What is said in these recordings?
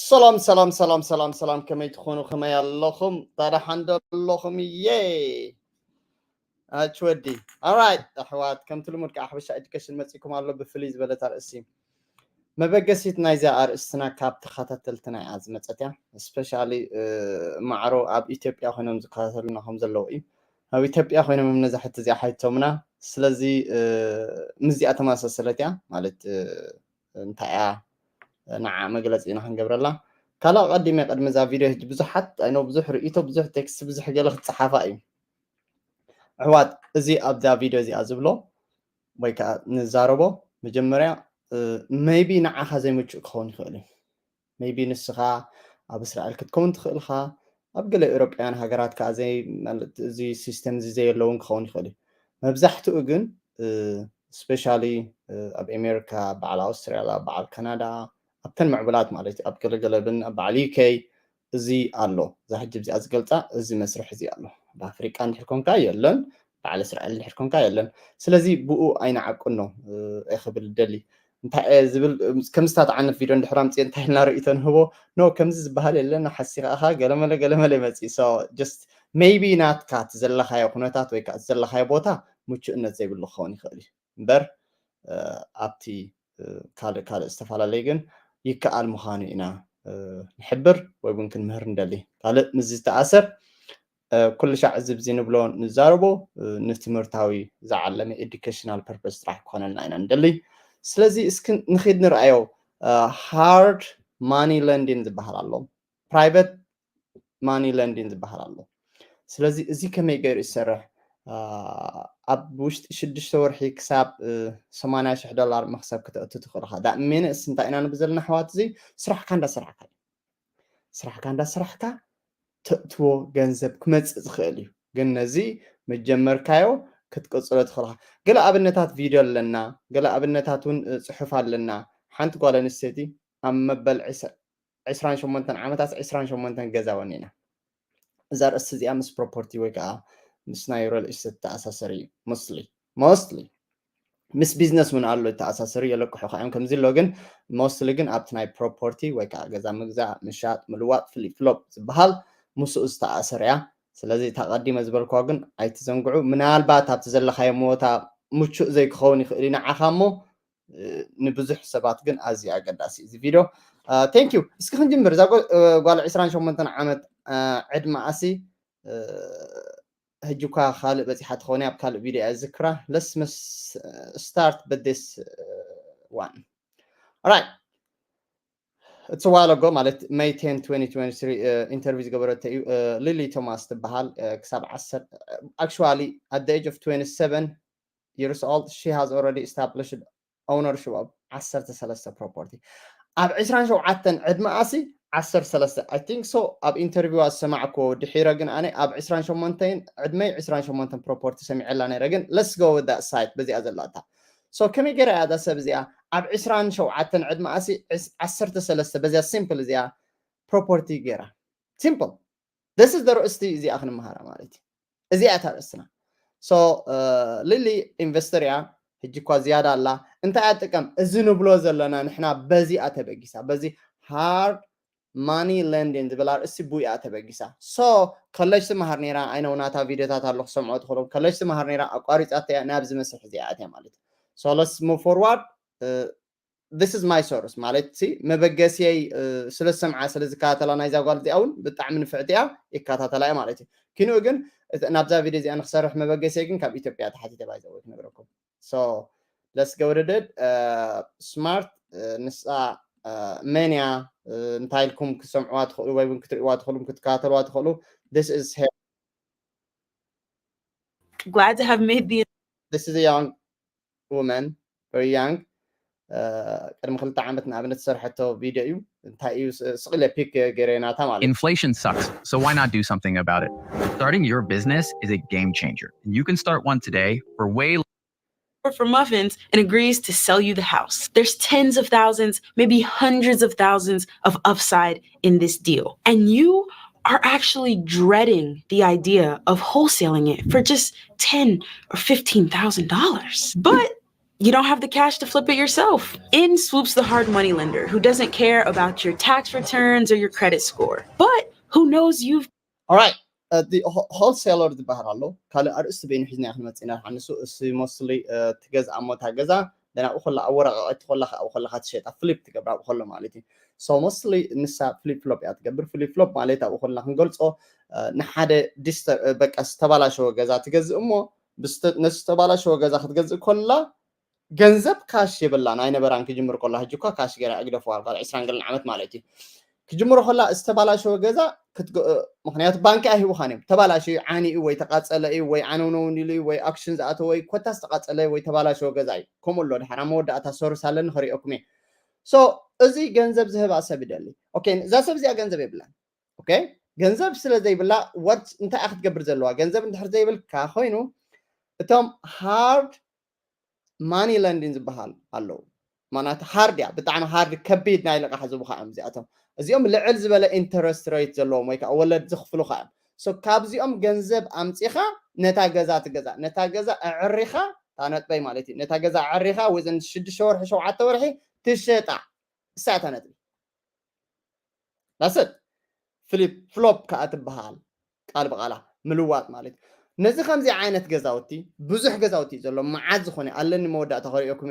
ሰላም ሰላም ሰላም ሰላም ሰላም፣ ከመይ ትኾኑ? ከመይ ኣለኹም? ዳዳሓን ዶ ኣለኹም? እየ ኣች ወዲ። Alright ኣሕዋት፣ ከምቲ ልሙድ ከዓ ሓበሻ ኤዱኬሽን መፂኩም ኣሎ ብፍልይ ዝበለት ኣርእስቲ። መበገሲት ናይዚኣ ኣርእስትና ካብ ተኸታተልትና እያ ዝመፀት እያ። ስፔሻሊ ማዕሮ ኣብ ኢትዮጵያ ኮይኖም ዝከታተሉና ከም ዘለዉ እዩ። ኣብ ኢትዮጵያ ኮይኖም ነዛ ሕቲ እዚኣ ሓይቶምና። ስለዚ ምስዚኣ ተመሳሰለት እያ ማለት እንታይ እያ ንዓ መግለፂ ኢና ክንገብረላ። ካልእ ኣቐዲመ ቅድሚ እዛ ቪድዮ ሕጂ ብዙሓት ኣይኖ ብዙሕ ርእይቶ ብዙሕ ቴክስት ብዙሕ ገለ ክፀሓፋ እዩ። ኣሕዋት እዚ ኣብዛ ቪድዮ እዚኣ ዝብሎ ወይ ከዓ ንዛረቦ መጀመርያ ሜይቢ ንዓኻ ዘይምቹእ ክኸውን ይኽእል እዩ። ሜይቢ ንስኻ ኣብ እስራኤል ክትከውን ትኽእል ኢኻ። ኣብ ገለ ኤውሮጳውያን ሃገራት ከዓ እዚ ሲስተም እዚ ዘየለውን ክኸውን ይኽእል እዩ። መብዛሕትኡ ግን ስፔሻሊ ኣብ ኣሜሪካ፣ በዓል ኣውስትራልያ፣ በዓል ካናዳ፣ ኣብተን ምዕቡላት ማለት እዩ፣ ኣብ ገለገለ ብን ኣብ በዓል ዩኬ እዚ ኣሎ። እዛ ሕጂ እዚኣ ዝገልፃ እዚ መስርሕ እዚ ኣሎ። ኣብ ኣፍሪቃ እንድሕር ኮንካ የለን፣ በዓል እስራኤል እንድሕር ኮንካ የለን። ስለዚ ብኡ ኣይንዓቅን ነው እየ ክብል ደሊ። እንታይ እየ ዝብል፣ ከም ዝተጣዓነት ቪድዮ እንድሕር ኣምፅእ እንታይ ኢልና ርእይቶ ንህቦ? ኖ ከምዚ ዝበሃል የለን፣ ሓሲኻ ኢኻ፣ ገለመለ ገለመለ ይመፅእ። So just maybe ናትካ እቲ ዘለኻዮ ኩነታት ወይ ከዓ እቲ ዘለኻዮ ቦታ ምቹእነት ዘይብሉ ክኸውን ይኽእል እዩ እምበር ኣብቲ ካልእ ካልእ ዝተፈላለየ ግን ይከኣል ምዃኑ ኢና ንሕብር ወይ እውን ክንምህር ንደሊ። ካልእ ምስ ዝተኣሰር ኩሉ ሻዕ እዚ ብዚ ንብሎ ንዛረቦ ንትምህርታዊ ዝዓለመ ኤዱኬሽናል ፐርፐስ ጥራሕ ክኾነልና ኢና ንደሊ። ስለዚ እስኪ ንኺድ ንርኣዮ። ሃርድ ማኒ ለንዲን ዝበሃል ኣሎ፣ ፕራይቨት ማኒ ለንዲን ዝበሃል ኣሎ። ስለዚ እዚ ከመይ ገይሩ ይሰርሕ? ኣብ ውሽጢ ሽዱሽተ ወርሒ ክሳብ ሰማንያ ሽሕ ዶላር መክሰብ ክተእቱ ትኽእል ኢኻ። ዳእ ሚንስ እንታይ ኢና ንብል ዘለና ኣሕዋት፣ እዚ ስራሕካ እንዳሰራሕካ እዩ። ስራሕካ እንዳሰራሕካ ተእትዎ ገንዘብ ክመፅእ ዝኽእል እዩ። ግን ነዚ መጀመርካዮ ክትቅፅሎ ትኽእል ኢኻ። ገለ ኣብነታት ቪድዮ ኣለና፣ ገለ ኣብነታት እውን ፅሑፍ ኣለና። ሓንቲ ጓል ኣንስተይቲ ኣብ መበል ዕስራን ሸሞንተን ዓመታት ዕስራን ሸሞንተን ገዛ ወኒና። እዛ ርእሲ እዚኣ ምስ ፕሮፐርቲ ወይ ከዓ ምስ ናይ ሪል ኢስቴት ተኣሳሰር እዩ። ሞስትሊ ሞስትሊ ምስ ቢዝነስ እውን ኣሎ ተኣሳሰር እዩ። የለቅሑ ከዓ እዮም ከምዚ ኣሎ፣ ግን ሞስትሊ ግን ኣብቲ ናይ ፕሮፐርቲ ወይ ከዓ ገዛ ምግዛእ፣ ምሻጥ፣ ምልዋጥ፣ ፍሊፕ ፍሎፕ ዝበሃል ምስኡ ዝተኣሰር እያ። ስለዚ እታ ቀዲመ ዝበልኳ ግን ኣይትዘንግዑ። ምናልባት ኣብቲ ዘለኻዮ ሞታ ምቹእ ዘይክኸውን ይኽእል እዩ ንዓኻ እሞ ንብዙሕ ሰባት ግን ኣዝዩ ኣገዳሲ እዚ ቪድዮ። ቴንክ ዩ። እስኪ ክንጅምር። እዛ ጓል ዕስራን ሸሞንተን ዓመት ዕድመኣሲ ሕጂ እኳ ካልእ በፂሓ ትኸውን ኣብ ካልእ ቪድዮ እያ ዝክራ። Let's start with this one. Alright. It's a while ago ማለት May ten twenty twenty-three ኢንተርቪው ዝገበረቶ እዩ። ሊሊ ቶማስ ትበሃል። ክሳብ ዓሰርተ actually at the age of twenty-seven years old she has already established ownership of ዓሰርተ ሰለስተ ፕሮፐርቲ ኣብ ዕስራን ሸውዓተን ዕድመኣሲ ዓሰርተ ሰለስተ። I think so ኣብ ኢንተርቪዋ ዝሰማዕኩዎ ድሒረ ግን ኣነ ኣብ ዕስራን ሸሞንተን ዕድመይ ዕስራን ሸሞንተን ፕሮፐርቲ ሰሚዐላ ነይረ። ግን let's go with that site በዚኣ ዘለታ። So ከመይ ገይራ እያ እዛ ሰብ እዚኣ ኣብ ዕስራን ሸውዓተን ዕድመኣሲ ዓሰርተ ሰለስተ በዚኣ ሲምፕል እዚኣ ፕሮፐርቲ ገይራ? ሲምፕል። This is the ርእስቲ እዚኣ ክንመሃራ ማለት እዩ። እዚኣ እታ ርእስትና። So ሊሊ ኢንቨስተር እያ። ሕጂ እኳ ዝያዳ ኣላ። እንታይ እያ ጥቀም? እዚ ንብሎ ዘለና ንሕና በዚኣ ተበጊሳ፣ በዚ ሃርድ ማኒ ለንዲን ዝብል ኣርእስቲ ብኡ እያ ተበጊሳ። So ኮሌጅ ትመሃር ነይራ። ኣይነው ናታ ቪድዮታት ኣሎ ክሰምዖ ትኽእሉ። ኮሌጅ ትመሃር ነይራ፣ ኣቋሪፃት እያ፣ ናብዚ መስርሕ እዚኣ እትያ ማለት እዩ። So let's move forward. This is my source ማለት ሲ መበገሲየይ ስለ ዝሰምዓ ስለ ዝከታተላ ናይዛ ጓል እዚኣ እውን ብጣዕሚ ንፍዕቲ እያ፣ ይከታተላ እያ ማለት እዩ። ኪንኡ ግን ናብዛ ቪድዮ እዚኣ ንክሰርሕ መበገሲየይ ግን ካብ ኢትዮጵያ ተሓቲተ ባይዘወይ ክነግረኩም። So let's go with it. ስማርት ንሳ መን እያ እንታይ ኢልኩም ክሰምዕዋ ትኽእሉ ወይ እውን ክትርእዋ ትኽእሉ ክትከታተልዋ ትኽእሉ። This is her. Glad to have made the This is a young woman, very young. ቅድሚ ክልተ ዓመት ንኣብነት ዝሰርሐቶ ቪድዮ እዩ። እንታይ እዩ ስቕለ ፒክ ገይረ ናታ ማለት እዩ። Inflation sucks, so why not do something about it? Starting your business is a game changer, and you can start one today for way for muffins and agrees to sell you the house. There's tens of thousands, maybe hundreds of thousands of upside in this deal. And you are actually dreading the idea of wholesaling it for just ten or fifteen thousand dollars. But you don't have the cash to flip it yourself. In swoops the hard money lender who doesn't care about your tax returns or your credit score, but who knows you've Alright, እቲ wholesaler ዝበሃል ኣሎ። ካልእ ኣርእስቲ በይኑ ሒዝና ክንመጽእ ኢና። ንሱ እሱ mostly ትገዝኣ እሞ እታ ገዛ ደናብኡ ከላ ኣወረቃቂት ከላ ኣብኡ ከለካ ትሸጣ፣ flip ትገብራ ኣብኡ ከሎ ማለት እዩ። So mostly ንሳ flip flop እያ ትገብር። Flip flop ማለት ኣብኡ ከልና ክንገልጾ ንሓደ በቃ ዝተባላሸወ ገዛ ትገዝእ እሞ ነዚ ዝተባላሸወ ገዛ ክትገዝእ ከላ ገንዘብ ካሽ የብላን ኣይነበራን። ክጅምር ከላ ሕጂ እኳ ካሽ ገይራ ግደፍዋ፣ ጓል ዕስራን ገለን ዓመት ማለት እዩ። ክጅምሮ ከላ ዝተባላሸወ ገዛ ምክንያቱ ባንኪ ኣይህቡኻን እዮም። ተባላሽዩ፣ ዓንዩ ወይ ተቃጸለ እዩ ወይ ዓነውነውን ኢሉ እዩ ወይ ኣክሽን ዝኣተወ እዩ፣ ኮታስ ተቃጸለ ወይ ተባላሸወ ገዛ እዩ። ከምኡ ኣሎ ድሓር ኣብ መወዳእታ ሰርስ ኣለኒ ከሪኦኩም እየ። So እዚ ገንዘብ ዝህባ ሰብ ይደሊ። ኦኬ፣ እዛ ሰብ እዚኣ ገንዘብ የብላን። ኦኬ፣ ገንዘብ ስለ ዘይብላ what እንታይ ክትገብር ዘለዋ? ገንዘብ እንድሕር ዘይብልካ ኮይኑ እቶም hard money lending ዝበሃል ኣለዉ። ማናት hard እያ፣ ብጣዕሚ hard ከቢድ ናይ ልቃሕ ዝቡኻ እዮም እዚኣቶም። እዚኦም ልዕል ዝበለ interest rate ዘለዎም ወይ ከዓ ወለድ ዝኽፍሉኻ እዮም። So ካብዚኦም ገንዘብ ኣምፂኻ ነታ ገዛ ትገዛ፣ ነታ ገዛ ኣዕሪኻ፣ እታ ነጥበይ ማለት እዩ፣ ነታ ገዛ ኣዕሪኻ within ሽዱሽተ ወርሒ ሸውዓተ ወርሒ ትሸጣ፣ እሳ እታ ነጥቢ። That's it። Flip flop ከዓ ትበሃል፣ ቃል ብቃላ ምልዋጥ ማለት እዩ። ነዚ ከምዚ ዓይነት ገዛውቲ፣ ብዙሕ ገዛውቲ እዩ ዘሎ፣ መዓት ዝኾነ ኣለኒ መወዳእታ ከሪኦኩም፣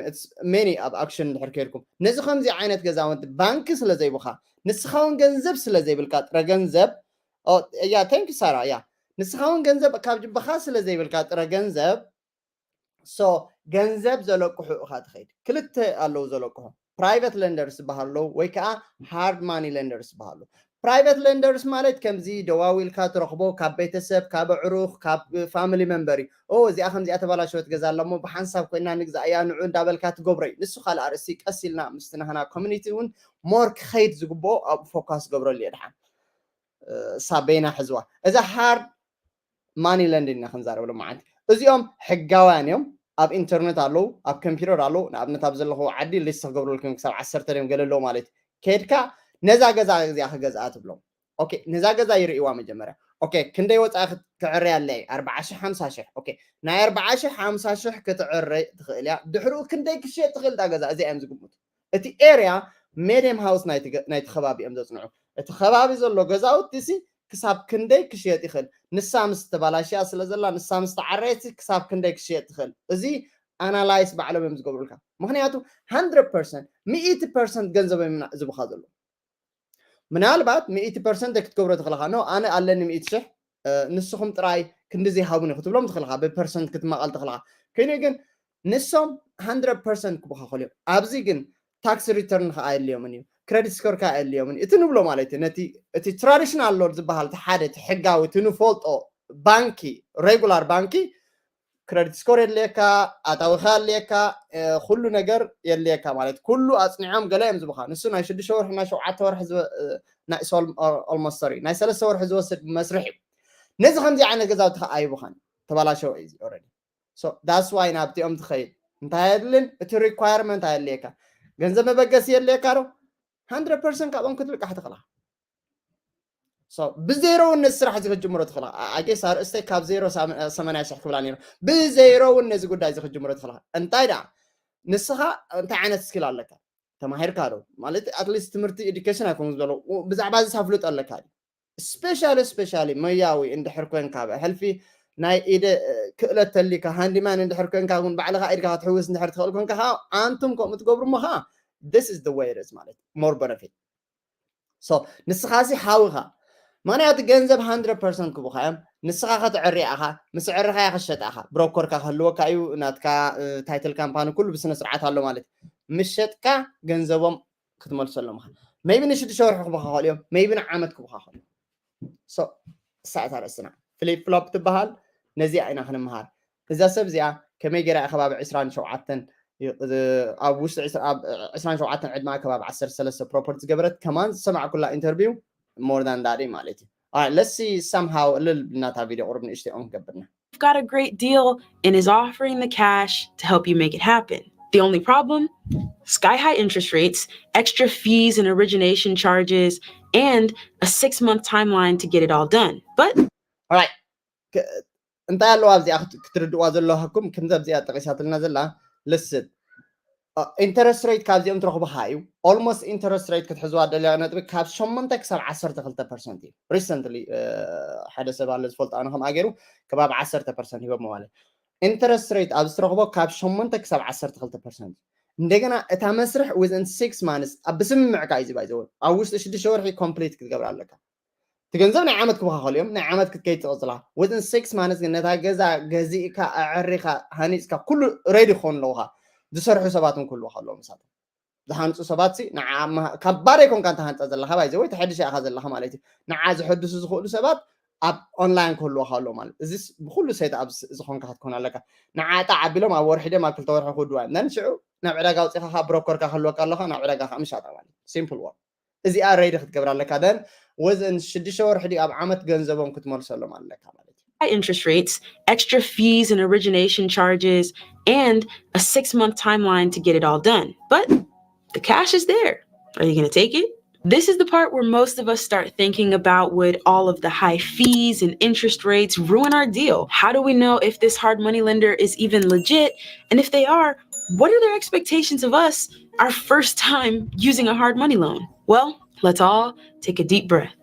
many ኣብ ኣክሽን እንድሕር ከይድኩም። ነዚ ከምዚ ዓይነት ገዛውቲ ባንኪ ስለ ዘይብኻ፣ ንስኻ እውን ገንዘብ ስለ ዘይብልካ፣ ጥረ ገንዘብ እያ። Thank you ሳራ። እያ፣ ንስኻ እውን ገንዘብ ካብ ጅብኻ ስለ ዘይብልካ፣ ጥረ ገንዘብ so ገንዘብ ዘለቅሑ እኻ ትኸይድ። ክልተ ኣለዉ ዘለቅሑ፣ private lenders ዝበሃሉ ኣለዉ ወይ ከዓ hard money lenders ዝበሃሉ። Private lenders ማለት ከምዚ ደዋዊልካ ትረኽቦ ካብ ቤተሰብ፣ ካብ ኣዕሩኽ፣ ካብ family member እዩ። ኦ እዚኣ ከምዚኣ ተባላሸወት ገዛ ኣላ እሞ ብሓንሳብ ኮይና ንግዛእ እያ ንዑ እንዳበልካ ትገብሮ እዩ። ንሱ ካልእ ኣርእስቲ፣ ቀስ ኢልና ምስቲ ናህና community እውን more ክኸይድ ዝግብኦ ኣብኡ focus ገብረሉ እየ ድሓን። ሳቤና ሕዝዋ። እዛ hard money lending ኢና ክንዛረብ ሎማዓንቲ። እዚኦም ሕጋውያን እዮም። ኣብ ኢንተርነት ኣለዉ፣ ኣብ ኮምፒውተር ኣለዉ። ንኣብነት ኣብ ዘለኹዎ ዓዲ ሊስት ክገብረልኩም ክሳብ ዓሰርተ ድዮም ገለ ኣለዉ ማለት እዩ። ከድካ ነዛ ገዛ እዚኣ ክገዝኣ ትብሎም። ኦኬ፣ ነዛ ገዛ ይርእይዋ መጀመርያ። ኦኬ፣ ክንደይ ወፃኢ ክት- ክዕረይ ኣለይ? ኣርብዓ ሺሕ፣ ሓምሳ ሺሕ። ኦኬ፣ ናይ ኣርብዓ ሺሕ፣ ሓምሳ ሺሕ ክትዕረይ ትኽእል እያ። ድሕሪኡ ክንደይ ክሸጥ ትኽእል እታ ገዛ? እዚኣ እዮም ዝግምቱ። እቲ ኤርያ ሜድየም ሃውስ ናይቲ ገ- ናይቲ ከባቢ እዮም ዘፅንዑ። እቲ ከባቢ ዘሎ ገዛውቲ ሲ ክሳብ ክንደይ ክሽየጥ ይኽእል? ንሳ ምስ ተባላሽያ ስለ ዘላ፣ ንሳ ምስ ተዓረየት ሲ ክሳብ ክንደይ ክሽየጥ ትኽእል? እዚ ኣናላይስ ባዕሎም እዮም ዝገብሩልካ። ምክንያቱ hundred percent፣ ሚእቲ ፐርሰንት ገንዘብ እዮም ዝብኻ ዘሎ። ምናልባት ሚእቲ ፐርሰንት ክትገብሮ ትኽእልኻ። ኖ፣ ኣነ ኣለኒ ሚእቲ ሽሕ፣ ንስኹም ጥራይ ክንዲ ዘይሃቡኒ ክትብሎም ትኽእልኻ፣ ብፐርሰንት ክትማቐል ትኽእልኻ። ኮይኑ ግን ንሶም hundred percent ክብኻ ከልዮም። ኣብዚ ግን ታክስ ሪተርን ከዓ የድልዮምን እዩ፣ ክረዲት ስኮር ከዓ የድልዮምን እዩ። እቲ ንብሎ ማለት እዩ፣ ነቲ እቲ ትራዲሽናል ሎን ዝበሃል እቲ ሓደ እቲ ሕጋዊ እቲ ንፈልጦ ባንኪ፣ ሬጉላር ባንኪ፣ ክረዲት ስኮር የድልየካ፣ ኣታዊኻ የድልየካ፣ ኩሉ ነገር የድልየካ ማለት ኩሉ ኣፅኒዖም ገለ እዮም ዝብኻ። ንሱ ናይ ሽዱሽተ ወርሒ ናይ ሸውዓተ ወርሒ ናይ ኦልሞስት ሶሪ ናይ ሰለስተ ወርሒ ዝወስድ መስርሕ እዩ። ነዚ ከምዚ ዓይነት ገዛውቲ ከዓ ኣይብኻን፣ ተባላሸወ እዩ ኦረዲ። So that's why ናብቲኦም ትኸይድ። እንታይ የድልን? እቲ ሪኳየርመንት ኣየድልየካ፣ ገንዘብ መበገሲ የድልየካ ዶ? hundred percent ካብኦም ክትልቃሕ ትኽእላ። ብዜሮ እውን ነዚ ስራሕ እዚ ክትጅምሮ ትኽእላ። ኣጌስ ኣርእስተይ ካብ ዜሮ ሰማንያ ሽሕ ክብላ ነይሩ። ብዜሮ እውን ነዚ ጉዳይ እዚ ክትጅምሮ ትኽእላ። እንታይ ደኣ ንስኻ እንታይ ዓይነት ስኪል ኣለካ? ተማሂርካ ዶ? ማለት ኣትሊስት ትምህርቲ ኤዱኬሽን ኣይኮኑ ዝበሎ ብዛዕባ እዚ ሳፍልጦ ኣለካ። ስፔሻሊ ስፔሻሊ ሞያዊ እንድሕር ኮንካ ብሕልፊ ናይ ኢደ ክእለት ተሊካ ሃንዲማን እንድሕር ኮንካ እውን ባዕልኻ ኢድካ ክትሕውስ እንድሕር ትኽእል ኮንካ ከዓ ኣንቱም ከምኡ ትገብሩ እሞ ከዓ this is the way it is ማለት more benefit። So ንስኻ ሲ ሓውኻ ምክንያቱ ገንዘብ hundred percent ክቡኻ እዮም። ንስኻ ክትዕሪ ኣኻ፣ ምስ ዕርኻ እያ ክትሸጥ ኣኻ። ብሮከርካ ክህልወካ እዩ፣ ናትካ ታይትል ካምፓኒ ኩሉ ብስነ ስርዓት ኣሎ ማለት እዩ። ምስ ሸጥካ ገንዘቦም ክትመልሰሎም ኢኻ። ሜይቢ ንሽዱሽተ ወርሒ ክቡኻ ክኽእሉ እዮም፣ ሜይቢ ንዓመት ክቡኻ ክኽእሉ እዮም። So እሳ እታ ርእስና ፍሊፕ ፍሎፕ ትበሃል። ነዚኣ ኢና ክንምሃር። እዛ ሰብ እዚኣ ከመይ ገይራ እያ ከባቢ ዕስራን ሸውዓተን ኣብ ውሽጢ ዕስራን ሸውዓተን ዕድማ ከባቢ ዓሰርተ ሰለስተ ፕሮፐርቲ ዝገበረት ከማን ዝሰማዕኩላ ኢንተርቪው more than that ማለት እዩ። Alright, let's see somehow እልል ብልና እታ ቪድዮ ቁሩብ ንእሽተይ ኦን ክገብርና። Got a great deal and is offering the cash to help you make it happen. The only problem? Sky high interest rates, extra fees and origination charges, and a six month timeline to get it all done. But Alright, እንታይ ኣለዋ ኣብዚኣ ክትርድእዋ ዘለኩም? ከምዚ ኣብዚኣ ጠቂሳትልና ዘላ ልስት interest rate ካብዚኦም ትረኽብኻ እዩ። Almost interest rate ክትሕዝዋ ደለያ ነጥቢ ካብ ሸሞንተ ክሳብ ዓሰርተ ክልተ ፐርሰንት እዩ። Recently ሓደ ሰብ ኣለ ዝፈልጦ ኣነ ከምኣ ገይሩ ከባቢ ዓሰርተ ፐርሰንት ሂቦም ማለት። Interest rate ኣብዚ ትረኽቦ ካብ ሸሞንተ ክሳብ ዓሰርተ ክልተ ፐርሰንት እዩ። እንደገና እታ መስርሕ within six months ኣብ ብስምምዕካ እዩ ዝባይ ዘወ ኣብ ውሽጢ ሽዱሽተ ወርሒ complete ክትገብር ኣለካ። እቲ ገንዘብ ናይ ዓመት ክበካኸሉ እዮም። ናይ ዓመት ክትከይድ ትቕፅላ within six months ግን ነታ ገዛ ገዚእካ ኣዕሪኻ ሃኒፅካ ኩሉ ready ክኾኑ ኣለውካ። ዝሰርሑ ሰባት እውን ክህልወካ ኣለዎም ንሳቶም ዝሃንፁ ሰባት ሲ ንዓ ካብ ባዶ ይኮንካ እንተሃንፃ ዘለካ ባይዘ ወይ ተሐድሻ ኢኻ ዘለካ ማለት እዩ። ንዓ ዝሐድሱ ዝኽእሉ ሰባት ኣብ online ክህልወካ ኣለዎ ማለት እዚ ብኩሉ set up ዝኾንካ ክትኮን ኣለካ። ንዓ ጣዕ ኣቢሎም ኣብ ወርሒ ድም ኣብ ክልተ ወርሒ ክውድዋ ነን ሽዑ ናብ ዕዳጋ ኣውፂኻ ካብ broker ካ ክህልወካ ኣለካ ናብ ዕዳጋ ካ ምሻጣ ማለት simple one። እዚኣ ready ክትገብር ኣለካ then within ሽዱሽተ ወርሒ ድዩ ኣብ ዓመት ገንዘቦም ክትመልሰሎም ኣለካ ማለት እዩ። High interest rates, extra fees and origination charges, and a six month timeline to get it all done. But the cash is there. Are you going to take it? This is the part where most of us start thinking about would all of the high fees and interest rates ruin our deal? How do we know if this hard money lender is even legit? And if they are, what are their expectations of us our first time using a hard money loan? Well, let's all take a deep breath.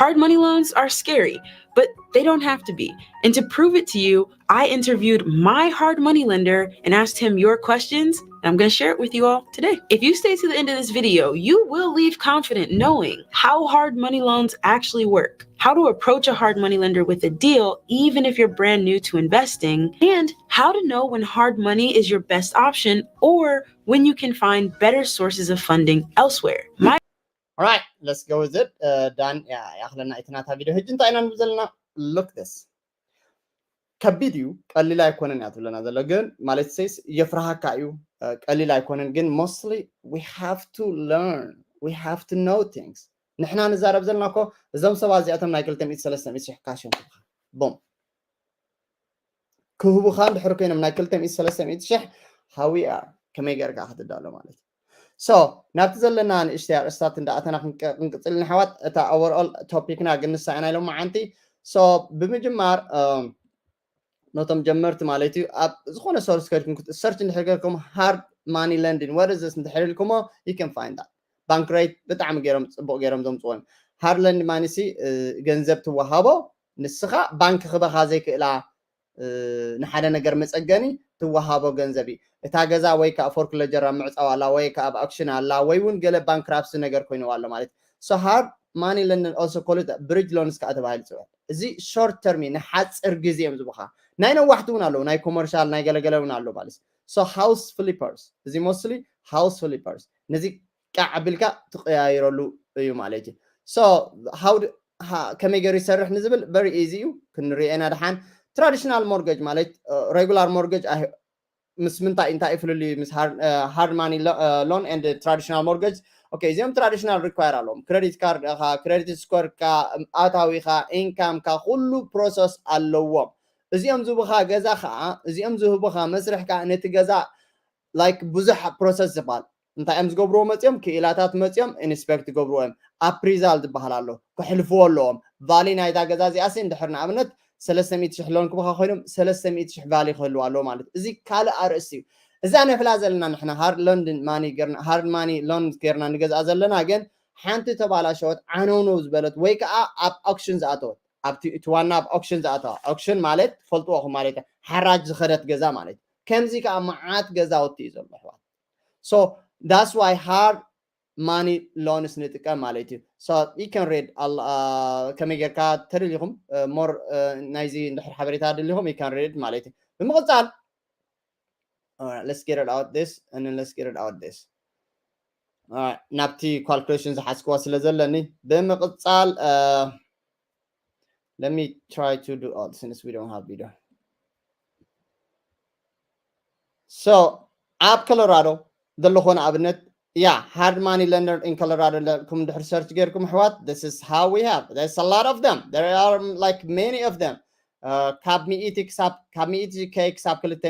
Hard money loans are scary, but they don't have to be. And to prove it to you, I interviewed my hard money lender and asked him your questions, and I'm going to share it with you all today. If you stay to the end of this video, you will leave confident knowing how hard money loans actually work, how to approach a hard money lender with a deal, even if you're brand new to investing, and how to know when hard money is your best option or when you can find better sources of funding elsewhere. My Alright, let's go with it. ዳን ያክለና እቲ ናታ ቪድዮ ሕጂ እንታይ ኢና ንብል ዘለና? Look this ከቢድ እዩ ቀሊል ኣይኮነን እያ ትብለና ዘሎ ግን ማለት ሴስ የፍርሃካ እዩ። ቀሊል ኣይኮነን ግን mostly we have to learn, we have to know things። ንሕና ንዛረብ ዘለና እኮ እዞም ሰባት እዚኣቶም ናይ ክልተ ሚእቲ ሰለስተ ሚእቲ ሽሕ ካሽ እዮም ክህቡኻ። ቦም ክህቡኻ እንድሕር ኮይኖም ናይ ክልተ ሚእቲ ሰለስተ ሚእቲ ሽሕ how we are ከመይ ገርካ ክትዳሎ ማለት እዩ። So ናብቲ ዘለና ንእሽተይ ኣርእስታት እንዳኣተና ክንቅፅል ንሓዋት እታ overall topic ና ግን ንሳ ኢና ኢሎም መዓንቲ። So ብምጅማር ነቶም ጀመርቲ ማለት እዩ ኣብ ዝኾነ source ከድኩም search እንድሕር ገርኩም hard money lending what is this እንድሕር ኢልኩሞ you can find that። Bank rate ብጣዕሚ ገይሮም ፅቡቅ ገይሮም ዘምፅዎ እዮም። Hard lend money ሲ ገንዘብ ትወሃቦ ንስኻ ባንክ ክበኻ ዘይክእላ ንሓደ ነገር መፀገኒ ትወሃቦ ገንዘብ እዩ። እታ ገዛ ወይ ከዓ foreclosure ኣብ ምዕፃው ኣላ ወይ ከዓ ኣብ auction ኣላ ወይ እውን ገለ bankruptcy ነገር ኮይንዋ ኣሎ ማለት እዩ። So hard money lending also called bridge loans ከዓ ተባሂሉ ይፅውዕ። እዚ short term እዩ፣ ንሓፂር ግዜ እዮም ዝቡኻ። ናይ ነዋሕቲ እውን ኣለዉ፣ ናይ commercial ናይ ገለገለ እውን ኣሎ ማለት እዩ። So house flippers እዚ mostly house flippers ነዚ ቃዕ ኣቢልካ ትቀያይረሉ እዩ ማለት እዩ። So how ከመይ ገይሩ ይሰርሕ ንዝብል very easy እዩ ክንሪኦ ኢና። ደሓን traditional mortgage ማለት regular mortgage ምስ ምንታይ እንታይ እዩ ፍልልዩ ምስ hard money loan and traditional mortgage? Okay እዚኦም traditional require ኣለዎም። Credit card ካ፣ credit score ካ፣ ኣታዊኻ፣ income ካ ኩሉ process ኣለዎም። እዚኦም ዝህቡኻ ገዛ ከዓ እዚኦም ዝህቡኻ መስርሕ ከዓ ነቲ ገዛ like ብዙሕ process ዝበሃል እንታይ እዮም ዝገብርዎ መፅኦም ክኢላታት መፅኦም inspect ዝገብርዎ እዮም። Appraisal ዝበሃል ኣሎ ክሕልፍዎ ኣለዎም። Value ናይዛ ገዛ እዚኣሲ እንድሕር ንኣብነት ሰለስተ ሚእቲ ሽሕ loan ክበኻ ኮይኖም ሰለስተ ሚእቲ ሽሕ value ክህልዋ ኣለዎ ማለት እዚ ካልእ ኣርእስቲ እዩ። እዛ ንሕላ ዘለና ንሕና hard loan money hard money loan ጌርና ንገዝኣ ዘለና ግን ሓንቲ ተባላሸወት ዓነውነው ዝበለት ወይ ከዓ ኣብ auction ዝኣተወት ኣብቲ እቲ ዋና ኣብ auction ዝኣተዋ auction ማለት ትፈልጥዎ ኢኹም ማለት እዩ። ሓራጅ ዝኸደት ገዛ ማለት እዩ። ከምዚ ከዓ መዓት ገዛውቲ እዩ ዘሎ ኣሕዋት። So that's why hard money loans ንጥቀም ማለት እዩ። So you can read ከመይ ጌርካ ተደሊኹም more ናይዚ እንድሕር ሓበሬታ ደሊኹም you can read ማለት እዩ። ብምቕፃል let's get it out this and then let's get it out this ናብቲ calculation ዝሓዝክዎ ስለ ዘለኒ ብምቕፃል let me try to do all since we don't have video። So ኣብ ኮሎራዶ ዘለኹ ንኣብነት yeah hard money lender in Colorado ኩም ድሕር search ጌርኩም ኣሕዋት this is how we have there's a lot of them there are like many of them ካብ ሚእቲ ክሳብ ካብ ሚእቲ K ክሳብ ክልተ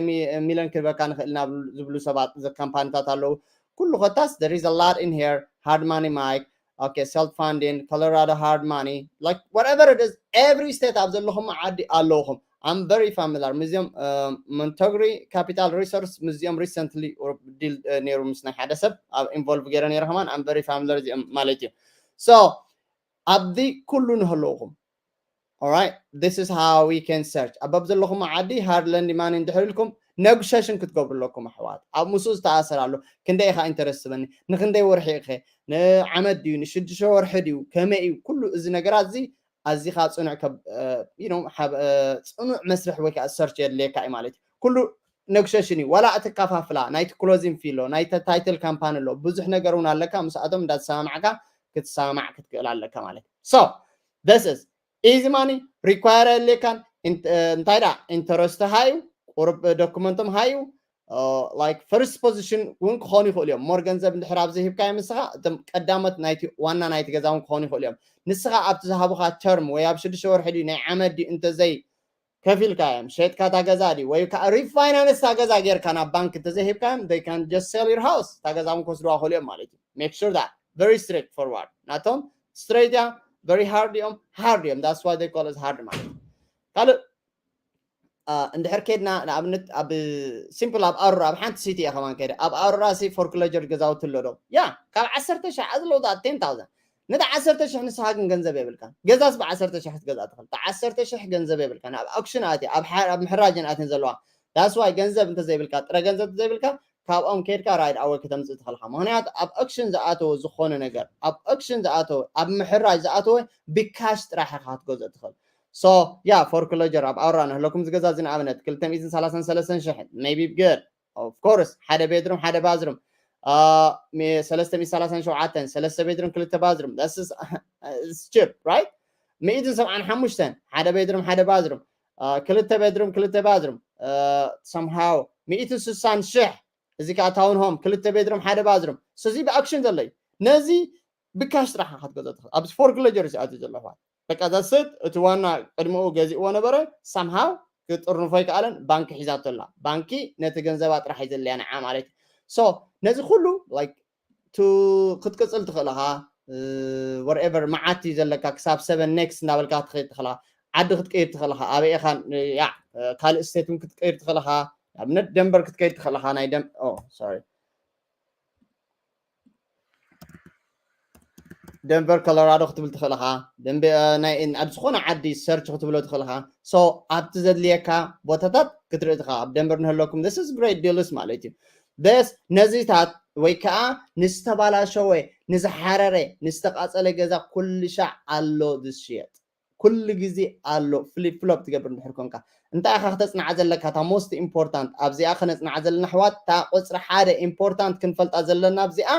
ሚልዮን ክህበካ ንኽእል ናብ ዝብሉ ሰባት ካምፓኒታት ኣለዉ። ኩሉ ኮታስ there is a lot in here hard money Mike okay self funding Colorado hard money like whatever it is every state ኣብ ዘለኹም ዓዲ ኣለውኹም I'm very familiar ምስዚኦም። Montague Capital Resource ምስዚኦም recently deal ነይሩ ምስ ናይ ሓደ ሰብ ኣብ involve ገይረ ነይረ ከማን። I'm very familiar እዚኦም ማለት እዩ። So ኣብዚ ኩሉ ንህልውኹም። Alright, this is how we can search ኣበብ ዘለኹም ዓዲ hard lending money እንድሕር ኢልኩም negotiation ክትገብሩ ኣለኩም ኣሕዋት። ኣብ ምስኡ ዝተኣሰር ኣሎ። ክንደይ ኢኻ interest ትበኒ? ንክንደይ ወርሒ ኢኸ? ንዓመት ድዩ ንሽዱሽተ ወርሒ ድዩ? ከመይ እዩ? ኩሉ እዚ ነገራት እዚ ኣዚኻ ጽኑዕ ጽኑዕ መስርሕ ወይ ከዓ search የድልየካ እዩ ማለት እዩ። ኩሉ negotiation እዩ። ዋላ እትከፋፍላ ናይቲ closing fee ኣሎ፣ ናይቲ title company ኣሎ፣ ብዙሕ ነገር እውን ኣለካ። ምስኣቶም እንዳተሰማማዕካ ክትሰማማዕ ክትክእል ኣለካ ማለት እዩ። So this is easy money፣ require የድልየካን። እንታይ ዳ interest ሃዩ፣ ቁሩብ ዶክመንቶም ሃዩ። Like first position እውን ክኾኑ ይኽእሉ እዮም። More ገንዘብ እንድሕር ኣብዚ ሂብካዮም ንስኻ እቶም ቀዳሞት ናይቲ ዋና ናይቲ ገዛ እውን ክኾኑ ይኽእሉ እዮም። ንስኻ ኣብቲ ዝሃቡኻ term ወይ ኣብ ሽዱሽተ ወርሒ ድዩ ናይ ዓመት ድዩ እንተዘይ ከፊልካዮም ሸጥካ እታ ገዛ ድዩ ወይ ከዓ refinance እታ ገዛ ጌርካ ናብ ባንክ እንተዘይሂብካዮም they can just sell your house፣ እታ ገዛ እውን ክወስድዋ ይኽእሉ እዮም ማለት እዩ። Make sure that very strict forward ናቶም straight እያ። Very hard እዮም፣ hard እዮም። That's why they call it hard money። ካልእ እንድሕር ከድና ንኣብነት ኣብ simple ኣብ ኣሩራ ኣብ ሓንቲ city እየ ከማን ከይደ ኣብ ኣሩራ ሲ foreclosure ገዛውቲ ኣሎ ዶ? ያ ካብ ዓሰርተ ሺሕ as low as ten thousand። ነቲ ዓሰርተ ሺሕ ንስኻ ግን ገንዘብ የብልካን። ገዛስ ብዓሰርተ ሺሕ ክትገዝኣ ትኽእል። እቲ ዓሰርተ ሺሕ ገንዘብ የብልካን። ኣብ auction ኣትየ ኣብ ምሕራጅን ኣትን ዘለዋ። That's why ገንዘብ እንተዘይብልካ ጥረ ገንዘብ እንተዘይብልካ ካብኦም ከድካ right away ከተምፅእ ትኽእልካ። ምክንያቱ ኣብ auction ዝኣተወ ዝኾነ ነገር ኣብ auction ዝኣተወ ኣብ ምሕራጅ ዝኣተወ ብካሽ ጥራሕ ኢኻ ክትገዝኦ ትኽእል። So yeah, foreclosure ኣብ ኣውራ ንህለኩም ዝገዛ እዚ ንኣብነት ክልተ ሚእትን ሰላሳን ሰለስተን ሽሕ maybe good of course ሓደ ቤድሩም ሓደ ባዝሩም ሰለስተ ሚእትን ሰላሳን ሸውዓተን ሰለስተ ቤድሩም ክልተ ባዝሩም that's cheap right? ሚእትን ሰብዓን ሓሙሽተን ሓደ ቤድሩም ሓደ ባዝሩም ክልተ ቤድሩም ክልተ ባዝሩም somehow ሚእትን ስሳን ሽሕ እዚ ከዓ town home ክልተ ቤድሩም ሓደ ባዝሩም እዚ ብ auction ዘሎ እዩ። ነዚ ብካሽ ጥራሕ ክትገዝኦ ትኽእል። ኣብዚ foreclosure እዚ ኣትዩ ዘሎ ኣሕዋት በቃ that's it። እቲ ዋና ቅድሚኡ ገዚእዎ ነበረ somehow ክጥርንፎ ኣይከኣለን። ባንኪ ሒዛቶ ኣላ። ባንኪ ነቲ ገንዘባ ጥራሕ እዩ ዘድልያ ንዓ ማለት እዩ። So ነዚ ኩሉ like to ክትቅፅል ትኽእል ኢኻ። Whatever መዓት እዩ ዘለካ ክሳብ seven next እናበልካ ክትኸይድ ትኽእል ኢኻ። ዓዲ ክትቀይር ትኽእል ኢኻ። ኣበይ ኢኻ ያ ካልእ state እውን ክትቀይር ትኽእል ኢኻ። ንኣብነት ደንበር ክትከይድ ትኽእል ኢኻ። ናይ ደን sorry ደንቨር ኮሎራዶ ክትብል ትኽእል ኢኻ። ኣብ ዝኾነ ዓዲ search ክትብሎ ትኽእል ኢኻ። So ኣብቲ ዘድልየካ ቦታታት ክትርኢ ትኻ ኣብ ደንቨር ንህለኩም this is great deals ማለት እዩ። This ነዚታት ወይ ከዓ ንዝተባላሸወ ንዝሓረረ ንዝተቃፀለ ገዛ ኩሉ ሻዕ ኣሎ ዝሽየጥ ኩሉ ግዜ ኣሎ። Flip flop ትገብር እንድሕር ኮንካ እንታይ ኢኻ ክተፅናዓ ዘለካ? እታ most important ኣብዚኣ ክነፅናዓ ዘለና ኣሕዋት እታ ቁፅሪ ሓደ important ክንፈልጣ ዘለና ኣብዚኣ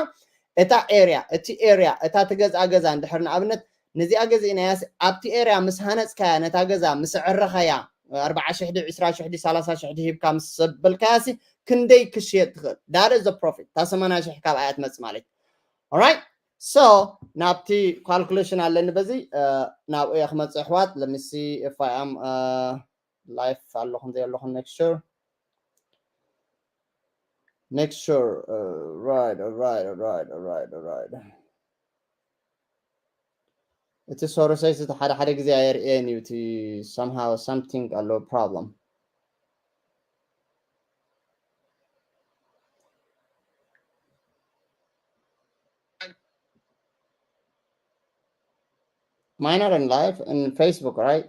እታ area እቲ area እታ ትገዝኣ ገዛ እንድሕር ንኣብነት ነዚኣ ገዚእናያስ ኣብቲ area ምስ ሃነፅካያ ነታ ገዛ ምስ ኣዕረኻያ ኣርባዓ ሽሕ ድዩ ዕስራ ሽሕ ድዩ ሰላሳ ሽሕ ድዩ ሂብካ ምስ ዘበልካያሲ ክንደይ ክሽየጥ ትኽእል? That is the profit። እታ ሰማንያ ሽሕ ካብኣ እያ ትመፅእ ማለት እዩ። Alright, so ናብቲ calculation ኣለኒ በዚ ናብኡ እየ ክመፅእ ኣሕዋት። Let me see if I am live ኣለኹም ዘይ ኣለኹም make sure make sure right right right right right እቲ ሶርሰይ እቲ ሓደ ሓደ ግዜ ኣየርእየን እዩ እቲ somehow something ኣለዎ problem። Mine are in live in Facebook, right?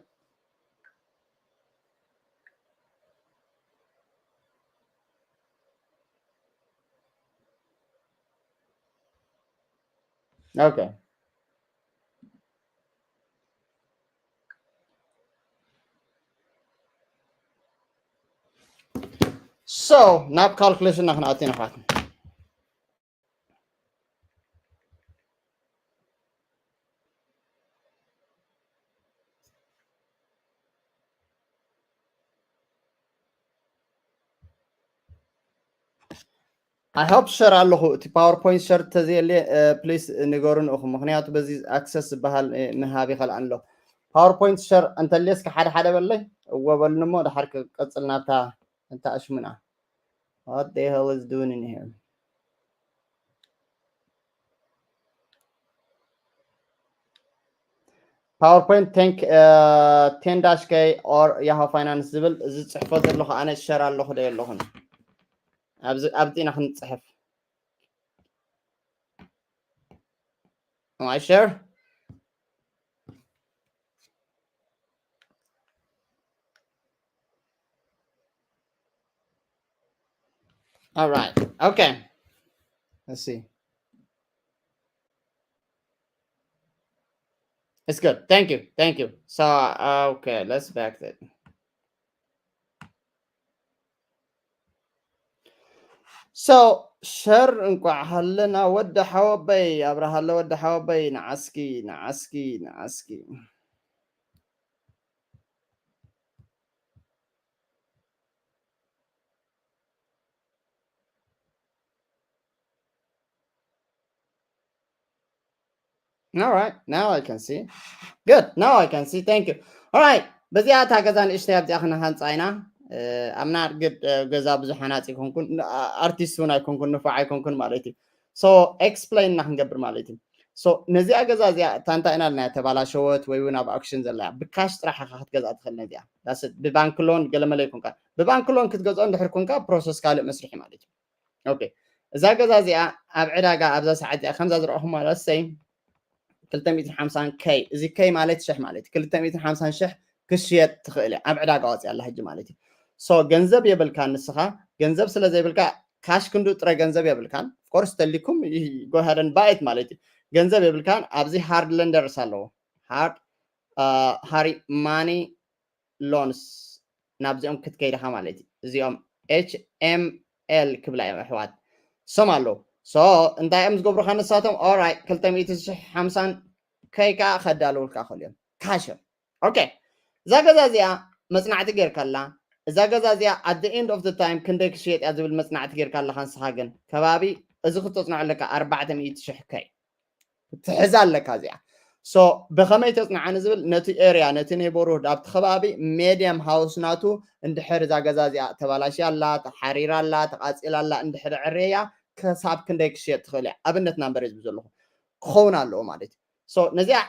Okay. So ናብ calculation ና ክንኣቱ ኢና ኣሕዋት። I hope share ኣለኹ። እቲ PowerPoint share ተዘየለ please ንገሩን ኢኹም፣ ምክንያቱ በዚ access ዝበሃል ምሃብ ይኸልኣን ኣሎ። PowerPoint share እንተልየስከ ሓደ ሓደ በለይ እወ በሉኒ እሞ ድሓር ክቀፅል ናብታ እንተ ኣሽሙና። What the hell is doing in here? PowerPoint ten ten dash K or Yahoo Finance ዝብል እዚ ጽሕፎ ዘለኹ ኣነ ሸር ኣለኹ ዶ የለኹን? ኣብዚ ኣብቲ ኢና ክንጽሕፍ። Am I share? All right. Okay. Let's see. It's good. Thank you. Thank you. So, uh, okay, let's back it. So, ሸር እንቋዕ ሃለና ወዲ ሓወበይ ኣብርሃለ ወዲ ሓወበይ ንዓስኪ ንዓስኪ ንዓስኪ። All right, now I can see. Good, now I can see. Thank you. All right, በዚኣ እታ ገዛ ንእሽተይ ኣብዚኣ ክንሃንፃ ኢና። I'm not good ገዛ ብዙሕ ሃናፂ ኣይኮንኩን፣ ኣርቲስት እውን ኣይኮንኩን፣ ንፉዕ ኣይኮንኩን ማለት እዩ። So explain እና ክንገብር ማለት እዩ። So ነዚኣ ገዛ እዚኣ እታ እንታይ ኢና ኢልና ተባላሸወት ወይ እውን ኣብ ኣክሽን ዘላ እያ። ብካሽ ጥራሕ ኢኻ ክትገዝኣ ትኽእል ነዚኣ። ብባንክ ሎን ገለመለ ይኮንካ። ብባንክ ሎን ክትገዝኦ እንድሕር ኮንካ ፕሮሰስ ካልእ መስርሒ ማለት እዩ። ኦኬ፣ እዛ ገዛ እዚኣ ኣብ ዕዳጋ ኣብዛ ሰዓት እዚኣ ከምዛ ዝረእኹም ማለት ሰይ ክልተ ሚእትን ሓምሳን ከይ፣ እዚ ከይ ማለት ሽሕ ማለት እዩ። ክልተ ሚእትን ሓምሳን ሽሕ ክሽየጥ ትኽእል እያ። ኣብ ዕዳጋ ወፂኣ ኣላ ሕጂ ማለት እዩ። So ገንዘብ የብልካን ንስኻ፣ ገንዘብ ስለ ዘይብልካ ካሽ ክንዱ ጥረ ገንዘብ የብልካን። ኦፍኮርስ ተሊኩም go ahead and buy it ማለት እዩ። ገንዘብ የብልካን። ኣብዚ ሃርድ ለንደርስ ኣለዎ። ሃርድ ሃሪ ማኒ ሎንስ ናብዚኦም ክትከይድኻ ማለት እዩ። እዚኦም ኤች ኤም ኤል ክብላ እዮም ኣሕዋት። ሶም ኣለዉ። So እንታይ እዮም ዝገብሩኻ ንሳቶም? ኦራይ ክልተ ሚእቲ ሽሕ ሓምሳን ከይ ከዓ ከዳልውልካ ክእል እዮም። ካሽ እዮም። ኦኬ፣ እዛ ገዛ እዚኣ መፅናዕቲ ጌርካላ። እዛ ገዛ እዚኣ at the end of the time ክንደይ ክሽየጥ እያ ዝብል መፅናዕቲ ጌርካ ኣለካ። ንስኻ ግን ከባቢ እዚ ክተፅንዖ ኣለካ ኣርባዕተ ሚእቲ ሽሕ ከይ ትሕዛ ኣለካ እዚኣ። So ብኸመይ ተፅንዓ ንዝብል ነቲ ኤርያ ነቲ ኔበርሁድ ኣብቲ ከባቢ ሜድየም ሃውስ ናቱ እንድሕር እዛ ገዛ እዚኣ ተባላሽያ ኣላ፣ ተሓሪራ ኣላ፣ ተቃፂላ ኣላ እንድሕር ዕርየያ ክሳብ ክንደይ ክሽየጥ ትኽእል እያ። ኣብነት ናምበር ዝብ ዘለኹ ክኸውን ኣለዎ ማለት እዩ። So ነዚኣ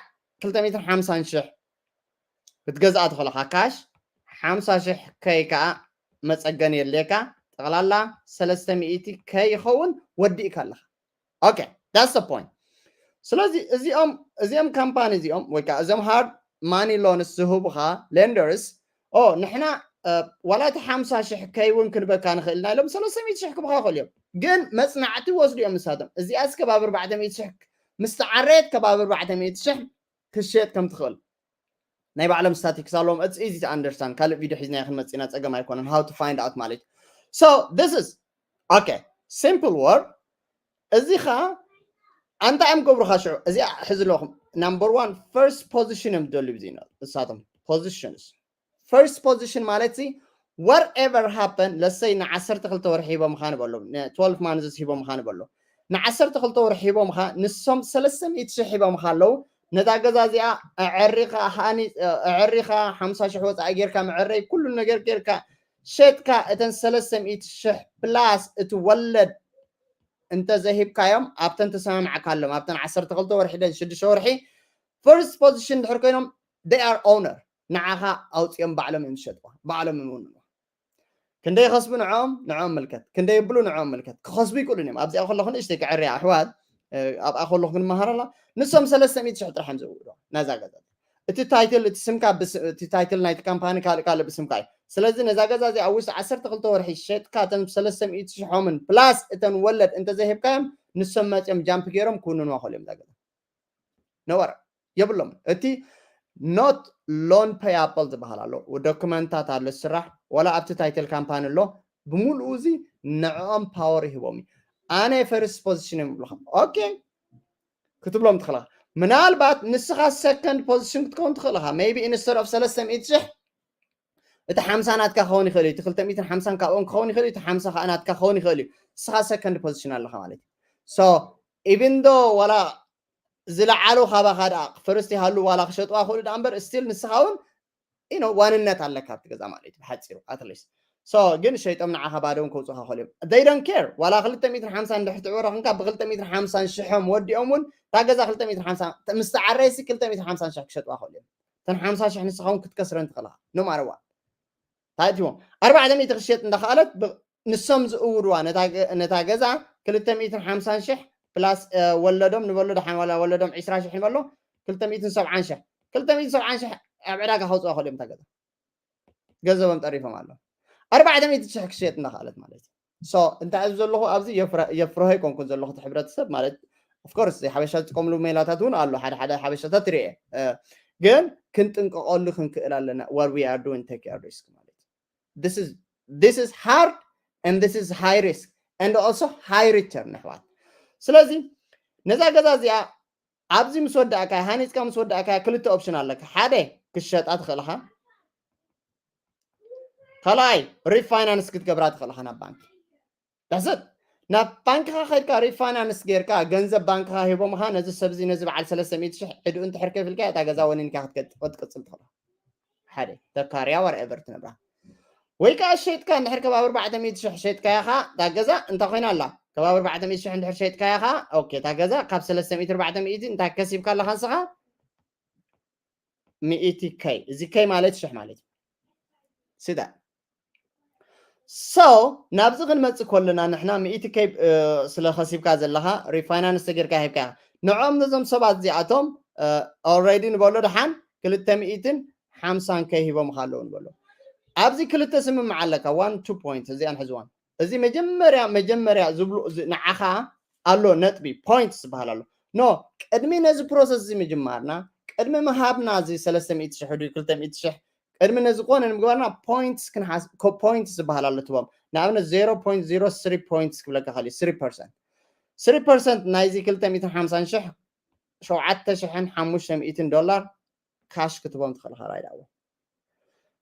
ክልተ ሚእትን ሓምሳን ሽሕ ክትገዝኣ ትኽእልኻ ካሽ ሓምሳ ሽሕ ከይ ከዓ መፀገን የድልየካ። ጠቕላላ ሰለስተ ሚእቲ ከይ ይኸውን ወዲእካ ኣለኻ። ኦኬ፣ that's the point። ስለዚ እዚኦም እዚኦም ካምፓኒ እዚኦም ወይ ከዓ እዚኦም ሃርድ ማኒ ሎንስ ዝህቡኻ ሌንደርስ ኦ ንሕና ዋላ እቲ ሓምሳ ሽሕ ከይ እውን ክንበካ ንኽእል ኢና ኢሎም ሰለስተ ሚእቲ ሽሕ ክብኻ ይኽእሉ እዮም። ግን መፅናዕቲ ወስዱ እዮም ንሳቶም። እዚኣስ ከባቢ ኣርባዕተ ሚእቲ ሽሕ ምስ ተዓረየት ከባቢ ኣርባዕተ ሚእቲ ሽሕ ክትሸየጥ ከም ትኽእል ናይ ባዕሎም ስታቲክስ ኣለዎም። It's easy to understand። ካልእ ቪድዮ ሒዝና ክንመፅእ ኢና፣ ፀገም ኣይኮነን። How to find out ማለት እዩ። So this is okay, simple word። እዚ ኸዓ ኣንታ እዮም ገብሩኻ ሽዑ እዚኣ ሕዚ ኣለኹም ናምበር ዋን ፈርስት ፖዚሽን እዮም ዝደልዩ ብዚ ንሳቶም ፖዚሽንስ ፈርስት ፖዚሽን ማለት ሲ whatever happen ለሰይ ንዓሰርተ ክልተ ወርሒ ሂቦምኻ ንበሎም፣ ን12 ማንዝስ ሂቦምኻ ንበሎ። ንዓሰርተ ክልተ ወርሒ ሂቦምኻ ንሶም ሰለስተ ሚእቲ ሽሕ ሂቦምኻ ኣለዉ። ነዛ ገዛ እዚኣ ኣዕሪኻ ሃኒ ኣዕሪኻ ሓምሳ ሽሕ ወፃኢ ጌርካ መዕረይ ኩሉ ነገር ጌርካ ሸጥካ እተን ሰለስተ ሚእቲ ሽሕ ፕላስ እቲ ወለድ እንተዘይሂብካዮም ኣብተን ተሰማምዓካሎም ኣብተን ዓሰርተ ክልተ ወርሒ ደን ሽዱሽተ ወርሒ ፈርስት ፖዚሽን ድሕር ኮይኖም they are owner ንዓኻ ኣውፅኦም ባዕሎም እዮም ዝሸጥዋ ባዕሎም እዮም ይውንዋ። ክንደይ ይኸስቡ ንዕኦም ንዕኦም ምልከት፣ ክንደይ ይብሉ ንዕኦም ምልከት። ክኸስቡ ይክእሉን እዮም። ኣብዚኣ ከለኹ ንእሽተይ ክዕርያ ኣሕዋት ኣብኣ ከለኹ ክንመሃር ኣላ ንሶም ሰለስተ ሚእቲ ሽሕ ጥራሕ እዮም ዘውዕዶ ናዛ ገዛ። እቲ ታይትል እቲ ስምካ እቲ ታይትል ናይቲ ካምፓኒ ካልእ ካልእ ብስምካ እዩ። ስለዚ ነዛ ገዛ እዚኣ ኣብ ውሽጢ ዓሰርተ ክልተ ወርሒ ሸጥካ እተን ሰለስተ ሚእቲ ሽሖምን ፕላስ እተን ወለድ እንተዘይሂብካዮም ንሶም መፂኦም ጃምፕ ገይሮም ክውንንዋ ከሉ እዮም እዛ ገዛ። ነወር የብሎም። እቲ not loan payable ዝበሃል ኣሎ ዶክመንታት ኣሎ ስራሕ ዋላ ኣብቲ ታይትል ካምፓኒ ኣሎ ብምሉኡ እዚ ንዕኦም ፓወር ይህቦም እዩ። ኣነ ፈርስት ፖዚሽን እዮም ይብሉኻ። ኦኬ ክትብሎም ትኽእልኻ። ምናልባት ንስኻ ሰከንድ ፖዚሽን ክትከውን ትኽእልኻ። maybe instead of ሰለስተ ሚእቲ ሽሕ እቲ ሓምሳ ናትካ ክኸውን ይኽእል እዩ፣ እቲ ክልተ ሚእትን ሓምሳን ካብኦም ክኸውን ይኽእል እዩ፣ እቲ ሓምሳ ከዓ ናትካ ክኸውን ይኽእል እዩ። ንስኻ ሰከንድ ፖዚሽን ኣለኻ ማለት እዩ። So even though ዋላ ዝለዓሉ ካባኻ ደኣ ፈርስት ይሃሉ ዋላ ክሸጥዋ ክእሉ ደኣ እምበር ስቲል ንስኻ እውን you know ዋንነት ኣለካ ኣብቲ ገዛ ማለት እዩ ብሓፂሩ at least። So ግን ሸይጦም ንዓኻ ባዶ እውን ከውፅኻ ክኽእሉ እዮም። They don't care። ዋላ ክልተ ሚእትን ሓምሳን እንድሕር ትዕብሮ ክንካ ብ ክልተ ሚእትን ሓምሳን ሽሖም ወዲኦም እውን እታ ገዛ ክልተ ሚእትን ሓምሳን ምስ ተዓረየሲ ክልተ ሚእትን ሓምሳን ሽሕ ክሸጥዋ ክኽእሉ እዮም። እተን ሓምሳ ሽሕ ንስኻ እውን ክትከስረን ትኽእልኻ። No matter what። ታይትዎም ኣርባዕተ ሚእቲ ክሸጥ እንዳኸኣለት ንሶም ዝእውድዋ ነታ ገዛ ክልተ ሚእትን ሓምሳን ሽሕ ፕላስ ወለዶም ንበሎ ደሓን ዋላ ወለዶም ዕስራ ሽሕ ንበሎ ክልተ ሚእትን ሰብዓን ሽሕ ክልተ ሚእትን ሰብዓን ሽሕ ኣብ ዕዳጋ ከውፅኦ ክእሉ እዮም እታ ገዛ። ገንዘቦም ጠሪፎም ኣሎ። ኣርባዕተ ሚእቲ ሽሕ ክሸጥ እንዳኸኣለት ማለት እዩ። So እንታይ ኣብዚ ዘለኹ ኣብዚ የፍርሆ ኣይኮንኩን ዘለኹ እቲ ሕብረተሰብ ማለት of course ሓበሻ ዝጥቀምሉ ሜላታት እውን ኣሎ። ሓደ ሓደ ሓበሻታት ትርኤ ግን ክንጥንቀቐሉ ክንክእል ኣለና። What we are doing take your risk ማለት this is this is hard and this is high risk and also high return ኣሕዋት። ስለዚ ነዛ ገዛ እዚኣ ኣብዚ ምስ ወዳእካ ሃኒፅካ ምስ ወዳእካ ክልተ ኦፕሽን ኣለካ። ሓደ ክሸጣ ትኽእልኻ፣ ካልኣይ ሪፋይናንስ ክትገብራ ትኽእልኻ ናብ ባንክ። ዳስት ናብ ባንክኻ ከድካ ሪፋይናንስ ጌርካ ገንዘብ ባንክኻ ሂቦምኻ ነዚ ሰብዚ ነዚ በዓል ሰለስተ ሚእቲ ሽሕ ዕድኡ እንድሕር ከፊልካ እታ ገዛ ወኒንካ ክትቀጽል ትኽእል። ሓደ ተካርያ whatever ትነብራ ወይ ከዓ ሸይጥካ እንድሕር ከባቢ ኣርባዕተ ሚእቲ ሽሕ ሸይጥካያ ኻ እታ ገዛ እንታይ ኮይና ኣላ? ከባቢ ኣርባዕተ ሚእቲ ሽሕ እንድሕር ሸይጥካያ ኻ okay እታ ገዛ ካብ ሰለስተ ሚእቲ ኣርባዕተ ሚእቲ እንታይ ከሲብካ ኣለኻ ንስኻ? ሚእቲ ከይ እዚ ከይ ማለት ሽሕ ማለት እዩ። ስዳ so ናብዚ ክንመፅእ ከለና ንሕና ሚእቲ ከይ ስለ ከሲብካ ዘለኻ ሪፋይናንስ ተጌርካ ሂብካ ንዕኦም ነዞም ሰባት እዚኣቶም already ንበሎ ደሓን ክልተ ሚእትን ሓምሳን ከይ ሂቦምኻ ኣለዉ ንበሎ። ኣብዚ ክልተ ስምምዕ ኣለካ one two point እዚኣን ሕዝዋን እዚ መጀመርያ መጀመርያ ዝብሉ ንዓኻ ኣሎ ነጥቢ ፖይንትስ ዝበሃል ኣሎ። ኖ ቅድሚ ነዚ ፕሮሰስ እዚ ምጅማርና ቅድሚ ምሃብና እዚ ሰለስተ ሚእቲ ሽሕ ድዩ ክልተ ሚእቲ ሽሕ ቅድሚ ነዚ ኮነ ንምግባርና ፖይንትስ ክንሓስ ፖይንትስ ዝበሃል ኣሎ ትቦም ንኣብነት ዜሮ ፖይንት ዜሮ ስሪ ፖይንትስ ክብለካ ከሊ ስሪ ፐርሰንት ስሪ ፐርሰንት ናይዚ ክልተ ሚእትን ሓምሳን ሽሕ ሸውዓተ ሽሕን ሓሙሽተ ሚእትን ዶላር ካሽ ክትቦም ትኽእል ኻ ራይዳዎ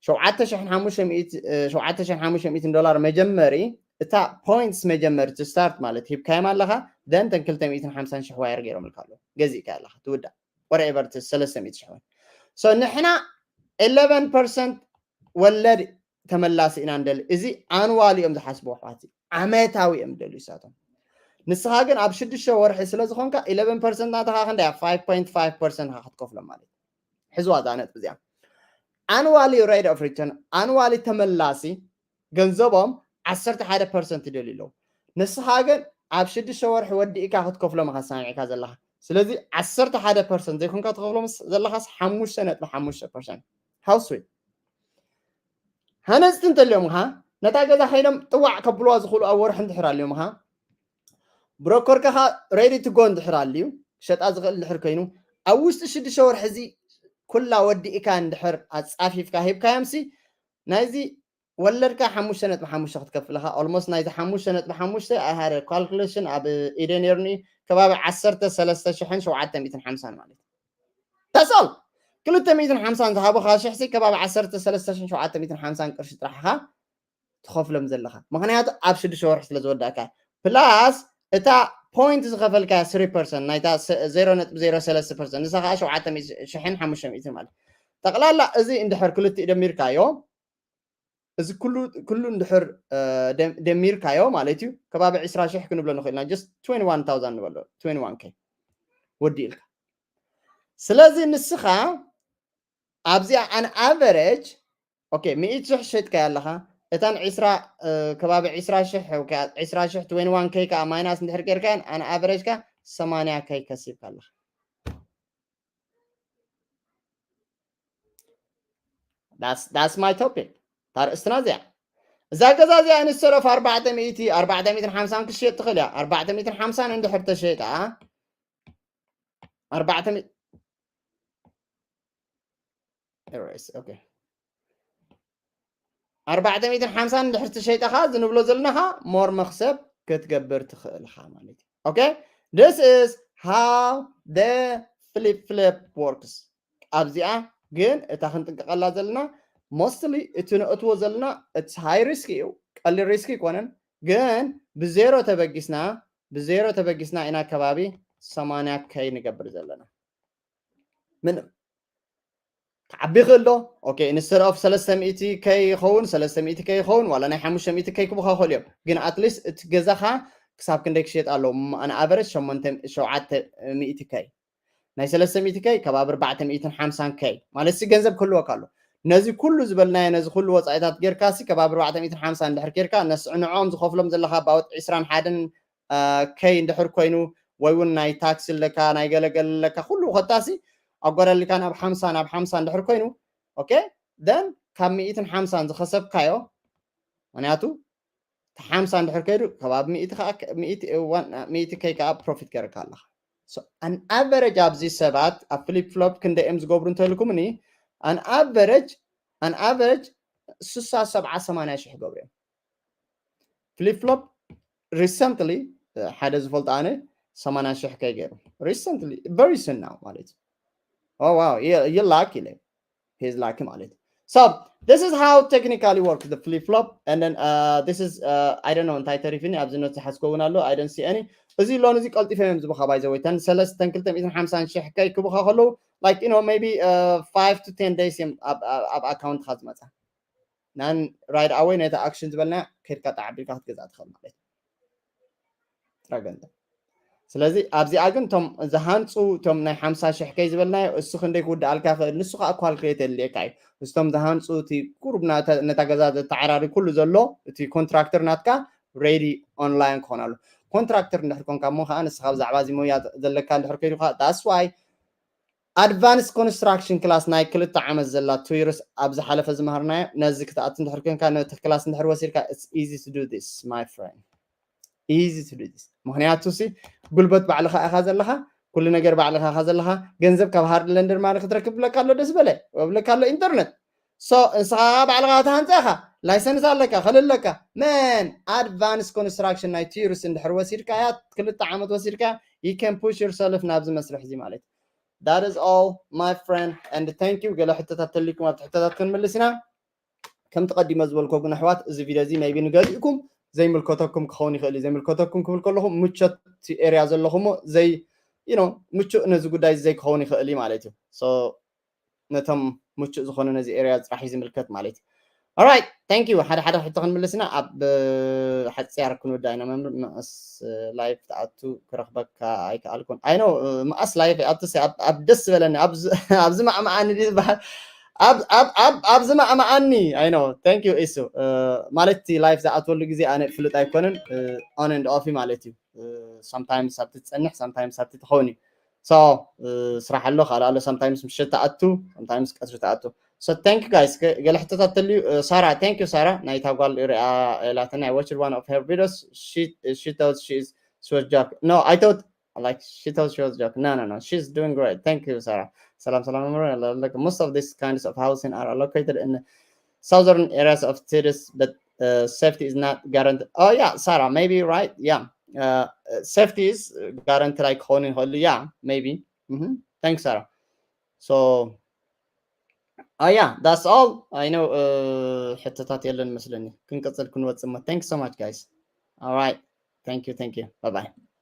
ሸውዓተ ሽሕን ሓሙሽተ ሚእትን ዶላር መጀመሪ እታ ፖይንትስ መጀመሪ ስታርት ማለት ሂብካዮም ኣለኻ ደንተን ክልተ ሚእትን ሓምሳን ሽሕ ዋየር ገይሮም ልካ ኣለዉ ገዚእካ ኣለኻ ትውዳእ whatever ሰለስተ ሚእቲ ሽሕ so ንሕና eleven percent ወለድ ተመላሲ ኢና ንደሊ እዚ ኣንዋል እዮም ዝሓስቡ ኣሕዋት ዓመታዊ እዮም ደልዩ ሳቶም ንስኻ ግን ኣብ ሽዱሽተ ወርሒ ስለ ዝኾንካ eleven percent ናተኻ ክንደያ five point five percent ካ ክትከፍሎም ማለት ሕዝዋ እዛ ነጥቢ እዚኣ annually rate of return annually ተመላሲ ገንዘቦም ዓሰርተ ሓደ ፐርሰንት ይደልዩ ኣለዉ ንስኻ ግን ኣብ ሽዱሽተ ወርሒ ወዲእካ ክትከፍሎም ኢኻ ሰማሚዕካ ዘለኻ ስለዚ ዓሰርተ ሓደ ፐርሰንት ዘይኮንካ ትኸፍሎም ዘለኻስ ሓሙሽተ ነጥቢ ሓሙሽተ ፐርሰንት how sweet ሃነፅቲ እንተልዮም ኻ ነታ ገዛ ከይዶም ጥዋዕ ከብልዋ ዝኽእሉ ኣብ ወርሒ እንድሕር ኣልዮም ኻ ብሮከርካ ኻ ready to go እንድሕር ኣልዩ ክሸጣ ዝኽእል እንድሕር ኮይኑ ኣብ ውሽጢ ሽዱሽተ ወርሒ እዚ ኩላ ወዲእካ እንድሕር ኣፃፊፍካ ሂብካዮም ሲ ናይዚ ወለድካ ሓሙሽተ ነጥቢ ሓሙሽተ ክትከፍል ኢኻ almost ናይዚ ሓሙሽተ ነጥቢ ሓሙሽተ I had calculation ኣብ ኢደ ነይሩኒ ከባቢ ዓሰርተ ሰለስተ ሽሕን ሸውዓተ ሚእትን ሓምሳን ማለት እዩ that's all ክልተ ሚእትን ሓምሳን ዝሃቡኻ ሽሕ ሲ ከባቢ ዓሰርተ ሰለስተ ሽሕን ሸውዓተ ሚእትን ሓምሳን ቅርሺ ጥራሕ ኢኻ ትኸፍሎም ዘለኻ ምኽንያቱ ኣብ ሽዱሽተ ወርሒ ስለ ዝወዳእካ plus እታ ፖይንት ዝኸፈልካ ስሪ ፐርሰንት ናይታ ዜሮ ነጥቢ ዜሮ ሰለስተ ፐርሰንት ንሳ ከዓ ሸውዓተ ሽሕን ሓሙሽተ ሚእትን ማለት ጠቕላላ እዚ እንድሕር ክልቲኡ ደሚርካዮ እዚ ኩሉ ኩሉ እንድሕር ደሚርካዮ ማለት እዩ ከባቢ ዕስራ ሽሕ ክንብሎ ንኽእልና just twenty one thousand ንበሎ twenty one k ወዲ ኢልካ ስለዚ ንስኻ ኣብዚኣ an average okay ሚእቲ ሽሕ ሸጥካያ ኣለኻ እተን ዕስራ ከባቢ ዕስራ ሽሕ ዕስራ ሽሕ twenty one k ከዓ ማይናስ እንድሕር ጌርካየን an average ካ ሰማንያ k ከሲብካ ኣለኻ that's my topic ታርእስትና እዚኣ እዛ ገዛ እዚኣ instead of ኣርባዕተ ሚእቲ ኣርባዕተ ሚእትን ሓምሳን ክሽየጥ ትኽእል እያ ኣርባዕተ ሚእትን ሓምሳን እንድሕር ተሸይጣ ኣርባዕተ ሚእቲ okay ኣርባዕተ ሚእትን ሓምሳን እንድሕር ተሸይጣ ኻ ዝንብሎ ዘለናኻ more መኽሰብ ክትገብር ትኽእል ኢኻ ማለት እዩ okay this is how the flip flip works ኣብዚኣ ግን እታ ክንጥንቀቐላ ዘለና mostly እቲ ነእትዎ ዘለና እቲ high risk እዩ ቀሊል risk ኣይኮነን ግን ብዜሮ ተበጊስና ብዜሮ ተበጊስና ኢና ከባቢ ሰማንያ ከይ ንገብር ዘለና ምንም ዓቢ ክእል ዶ? Okay, instead of ሰለስተ ሚእቲ ከይ ይኸውን፣ ሰለስተ ሚእቲ ከይ ይኸውን፣ ዋላ ናይ ሓሙሽተ ሚእቲ ከይ ክቡኻ ይኽእሉ እዮም። ግን at least እቲ ገዛኻ ክሳብ ክንደይ ክሽየጥ ኣለዎ? On average ሸሞንተ፣ ሸውዓተ ሚእቲ ከይ። ናይ ሰለስተ ሚእቲ ከይ ከባቢ ኣርባዕተ ሚእትን ሓምሳን ከይ። ማለት ሲ ገንዘብ ክህልወካ ኣሎ። ነዚ ኩሉ ዝበልናዮ፣ ነዚ ኩሉ ወጻኢታት ጌርካ ሲ ከባቢ ኣርባዕተ ሚእትን ሓምሳን እንድሕር ጌርካ፣ ነስ-፣ ንዕኦም ዝኸፍሎም ዘለኻ about ዒስራን ሓደን፣ አ፣ ከይ እንድሕር ኮይኑ፣ ወይ እውን ናይ ታክሲ ኣለካ፣ ናይ ገለገለ ኣለካ፣ ኩሉ ኸታሲ ኣጓዳሊካ ናብ ሓምሳ፣ ናብ ሓምሳ እንድሕር ኮይኑ፣ okay? Then ካብ ሚእትን ሓምሳን ዝኸሰብካዮ፣ ምኽንያቱ እቲ ሓምሳ እንድሕር ከይዱ ከባቢ ሚእቲ ከኣ፣ ሚእቲ፣ ዋን፣ ሚእቲ ከይ ከኣ ፕሮፊት ገይርካ ኣለኻ። So an average ኣብዚ ሰባት ኣብ ፍሊፕ ፍሎፕ ክንደይ እዮም ዝገብሩ እንተልኩምኒ፣ an average፣ an average ስሳ፣ ሰብዓ፣ ሰማንያ ሽሕ ይገብሩ እዮም። ፍሊፕ ፍሎፕ recently፣ እ፣ ሓደ ዝፈልጦ ኣነ ሰማንያ ሽሕ ከይ ገይሩ። Recently፣ very soon now ማለት እዩ። Oh wow, you, you lucky ኢለ። He's lucky ማለት እዩ። So this is how technically works the flip flop, and then, uh, this is, uh, I don't know እንታይ ተሪፍኒ፣ ኣብዚ ኖት ዝሓዝኮ እውን ኣሎ። I don't see any። እዚ ሎን እዚ ቀልጢፎም እዮም ዝቡኻ፣ by the way። ተን ሰለስተን ክልተ ሚእትን ሓምሳን ሽሕ ከይ ክቡኻ ከለዉ፣ like, you know, maybe, uh, five to ten days እዮም ኣብ፣ ኣብ፣ ኣብ ኣካውንትኻ ዝመጻ። ናን right away ነቲ ኣክሽን ዝበልና ከድካ ጣዕ ኣቢልካ ክትገዝኣ ትኽእል ማለት እዩ። ጥረ ገንዘብ። ስለዚ ኣብዚኣ ግን እቶም ዝሃንፁ፣ እቶም ናይ ሓምሳ ሽሕ ከይ ዝበልናዮ፣ እሱ ክንደይ ክውድኣልካ ይኽእል፣ ንሱ ከዓ ኳልኩሌት የድልየካ እዩ። እቶም ዝሃንፁ፣ እቲ ቁሩብ ናተ-፣ ነታ ገዛ ዘተዓራሪ ኩሉ ዘሎ፣ እቲ ኮንትራክተር ናትካ ሬዲ ኦንላይን ክኾን ኣሎ። ኮንትራክተር እንድሕር ኮንካ እሞ ከዓ ንስኻ ብዛዕባ እዚ ሞያ ዘለካ እንድሕር ከይዱ ከዓ፣ that's why ኣድቫንስ ኮንስትራክሽን ክላስ ናይ ክልተ ዓመት ዘላ ቱ ይርስ ኣብ ዝሓለፈ ዝመሃርናዮ፣ ነዚ ክትኣቱ እንድሕር ኮንካ፣ ነቲ ክላስ እንድሕር ወሲድካ፣ it's easy to do this, my friend. Easy to do this. ምኽንያቱ ሲ ጉልበት ባዕልኻ ኢኻ ዘለኻ፣ ኩሉ ነገር ባዕልኻ ኢኻ ዘለኻ። ገንዘብ ካብ ሃርድ ለንደር ማለት ክትረክብ ብለካ ኣሎ፣ ደስ በለ ብለካ ኣሎ ኢንተርነት። So ንስኻ ባዕልኻ ትሃንፃ ኢኻ፣ ላይሰንስ ኣለካ፣ ከለለካ። መን ኣድቫንስ ኮንስትራክሽን ናይ ቱ ይርስ እንድሕር ወሲድካ እያ፣ ክልተ ዓመት ወሲድካ፣ you can push yourself ናብዚ መስርሕ እዚ ማለት እዩ። That is all, my friend, and thank you። ገለ ሕቶታት ተልይኩም ኣብቲ ሕቶታት ክንምልስ ኢና። ከምቲ ቀዲመ ዝበልኮ ግን ኣሕዋት፣ እዚ ቪድዮ እዚ maybe ንገሊእኩም ዘይምልከተኩም ክኸውን ይኽእል እዩ። ዘይምልከተኩም ክብል ከለኹ ምቾት ኤርያ ዘለኹሞ ዘይ፣ you know፣ ምቹእ ነዚ ጉዳይ እዚ ዘይክኸውን ይኽእል እዩ ማለት እዩ። So ነቶም ምቹእ ዝኾነ ነዚ ኤርያ ጥራሕ እዩ ዝምልከት ማለት እዩ። Alright, thank you። ሓደ ሓደ ሕቶ ክንምልስ ኢና። ኣብ ሓፂር ክንውዳ ኢና። መምህር፣ መኣስ ላይፍ ትኣቱ ክረኽበካ ኣይከኣልኩን። I know፣ መኣስ ላይፍ ይኣቱ ሲ ኣብ፣ ኣብ ደስ ዝበለኒ፣ ኣብ ዝ-፣ ኣብ ዝማዕማዓኒ ድዩ ዝበሃል? ኣብ፣ ኣብ፣ ኣብ፣ ኣብ ዝማዕማዓኒ። I know። Thank you ኢሱ። ማለት እቲ ላይፍ ዝኣትወሉ ግዜ ኣነ ፍሉጥ ኣይኮነን። On and off ማለት እዩ። Sometimes ኣብቲ ትፀንሕ፣ sometimes ኣብቲ ትኸውን እዩ። So ስራሕ ኣሎ፣ ካልእ ኣሎ። Sometimes ምሸት ትኣቱ፣ sometimes ቀትሪ ትኣቱ። So thank you guys። ገ-፣ ገለ ሕቶታት ተልዩ፣ ሳራ፣ thank you ሳራ። ናይታ ጓል ሪኣ ኢላትኒ። I watched one of her videos. She, she thought she is, she was joke. No, I thought, like, she thought she was joke. No, no, no. She's doing great. Thank you, Sarah. ሰላም፣ ሰላም፣ መምህር። Like, most of these kinds of housing are located in southern areas of cities, but, uh, safety is not guaranteed. Oh, yeah, Sarah, maybe, right? Yeah. Uh, uh, safety is guaranteed ኣይክኸውን ይኽእሉ። Yeah, maybe. Mhm. Thanks, Sarah. So, oh, yeah, that's all. I know, uh, ሕቶታት የለን መስለኒ። ክንቀጽል ክንወጽእ እሞ። Thanks so much, guys. All right. Thank you, thank you. Bye-bye.